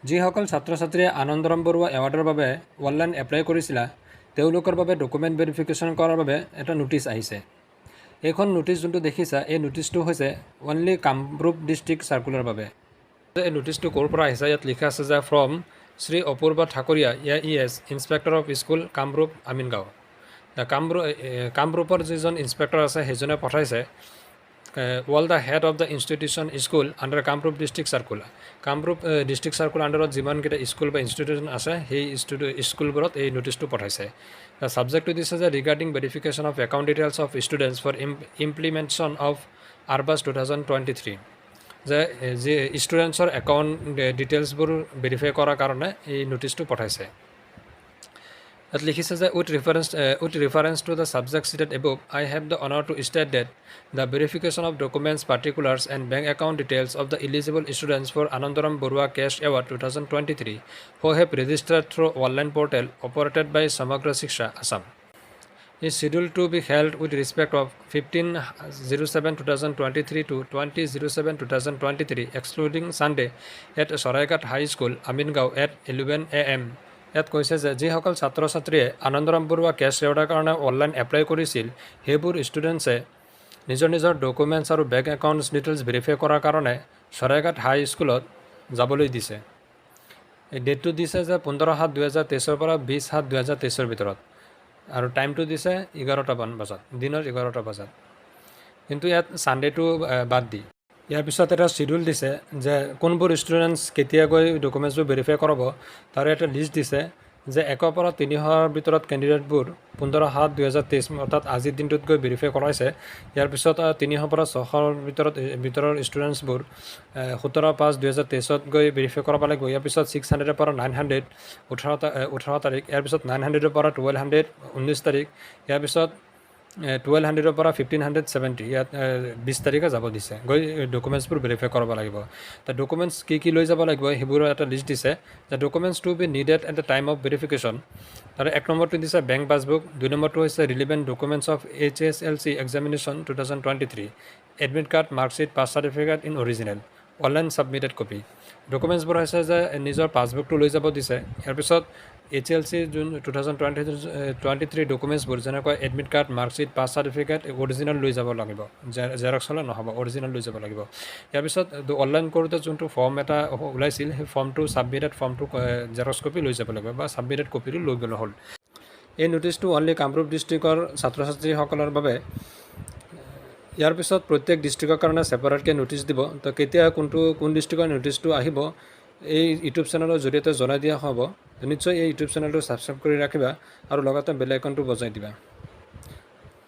যিসকল ছাত্ৰ ছাত্ৰীয়ে আনন্দৰাম বৰুৱা এৱাৰ্ডৰ বাবে অনলাইন এপ্লাই কৰিছিলা, তেওঁলোকৰ বাবে ডকুমেণ্ট ভেৰিফিকেশ্যন কৰাৰ বাবে এটা ন'টিছ আহিছে। এইখন ন'টিছ যোনটো দেখিছা, এই ন'টিছটো হৈছে অনলি কামৰূপ ডিষ্ট্ৰিক্ট চাৰ্কুলাৰ বাবে। এই ন'টিছটো ক'ৰ পৰা আহিছে? ইয়াত লিখা আছে যে from Shri Apurba Thakuria, AES, Inspector of School, Kamrup, Amingaon. কামৰূপৰ যিজন ইনস্পেক্টৰ আছে, সেইজনে পঠাইছে all the head of the institution school under Kamrup District Circular. Kamrup district circle আণ্ডাৰত যিমানকেইটা স্কুল বা ইনষ্টিটিউশ্যন আছে, সেই স্কুলবোৰত এই ন'টিছটো পঠাইছে। ছাবজেক্টটো দিছে যে regarding verification of account details of students for implementation of ARBAS 2023, যে যি ষ্টুডেণ্টছৰ একাউণ্ট ডিটেইলছবোৰ ভেৰিফাই কৰাৰ কাৰণে এই ন'টিছটো পঠাইছে। ইয়াত লিখিছে যে with reference to the subject cited above, I have the honour to state that the verification of documents, particulars and bank account details of the eligible students for Anandaram Barua Cash Award 2023 who have registered through online portal operated by Samagra Shiksha Assam is scheduled to be held with respect of 15/07/2023 to 20/07/2023, excluding Sunday, at Saraighat High School, Amingaon, at 11 a.m. ইয়াত কৈছে যে যিসকল ছাত্ৰ ছাত্ৰীয়ে Anandaram Barua cash এৱাৰ্ডৰ কাৰণে online apply কৰিছিল, সেইবোৰ ষ্টুডেণ্টছে নিজৰ নিজৰ ডকুমেণ্টছ আৰু বেংক একাউণ্টছ ডিটেইলছ ভেৰিফাই কৰাৰ কাৰণে শৰাইঘাট হাই স্কুলত যাবলৈ দিছে। এই ডেটটো দিছে যে 15/7/2023ৰ পৰা 20/7/2023ৰ ভিতৰত আৰু টাইমটো দিছে 11টামান বজাত, দিনৰ 11টা বজাত, কিন্তু ইয়াত ছানডেটো বাদ দি। ইয়াৰ পিছত এটা চিডিউল দিছে যে কোনবোৰ ষ্টুডেণ্টছ কেতিয়া গৈ ডকুমেণ্টছবোৰ ভেৰিফাই কৰাব। তাৰে এটা লিষ্ট দিছে যে 1ৰ পৰা 300ৰ ভিতৰত কেণ্ডিডেটবোৰ 15/7/2023, অৰ্থাৎ আজিৰ দিনটোত গৈ ভেৰিফাই কৰাইছে। ইয়াৰ পিছত 300ৰ পৰা 600ৰ ভিতৰৰ ষ্টুডেণ্টছবোৰ 17/5/2023ত গৈ ভেৰিফাই কৰাব লাগিব। ইয়াৰ পিছত 600ৰ পৰা 900 18 তাৰিখ। ইয়াৰ পিছত 900ৰ পৰা 1200 19 তাৰিখ। ইয়াৰ পিছত 1200ৰ পৰা 1570 ইয়াত 20 তাৰিখে যাব দিছে, গৈ ডকুমেণ্টছবোৰ ভেৰিফাই কৰাব লাগিব। ত ডকুমেণ্টছ কি কি লৈ যাব লাগিব, সেইবোৰৰ এটা লিষ্ট দিছে যে documents to be needed at the time of verification। তাৰে এক নম্বৰটো দিছে বেংক পাছবুক, দুই নম্বৰটো হৈছে relevant documents of HSLC examination 2023, admit card, marksheet, pass certificate in original, online submitted copy। ডকুমেণ্টছবোৰ হৈছে যে নিজৰ পাছবুকটো লৈ যাব দিছে। ইয়াৰ পিছত এইচ এল চি যোন 2023 ডকুমেণ্টছবোৰ, যেনেকুৱা admit card, marksheet, pass certificate, original লৈ যাব লাগিব। জেৰক্স হ'লে নহ'ব, অৰিজিনেল লৈ যাব লাগিব। ইয়াৰ পিছত অনলাইন কৰোঁতে যোনটো ফৰ্ম এটা ওলাইছিল, সেই ফৰ্মটো, ছাবমিটেড ফৰ্মটো জেৰক্স কপি লৈ যাব লাগিব বা ছাবমিটেড কপিটো লৈ গ'লে হ'ল। এই ন'টিছটো অনলি কামৰূপ ডিষ্ট্ৰিক্টৰ ছাত্ৰ ছাত্ৰীসকলৰ বাবে। ইয়াৰ পিছত প্ৰত্যেক ডিষ্ট্ৰিক্টৰ কাৰণে ছেপাৰেটকৈ ন'টিছ দিব। তো কেতিয়া কোনটো কোন ডিষ্ট্ৰিক্টৰ ন'টিছটো আহিব, এই ইউটিউব চেনেলৰ জৰিয়তে জনাই দিয়া হ'ব। নিশ্চয় এই ইউটিউব চেনেলটো ছাবস্ক্ৰাইব কৰি ৰাখিবা আৰু লগতে বেল আইকনটো বজাই দিবা।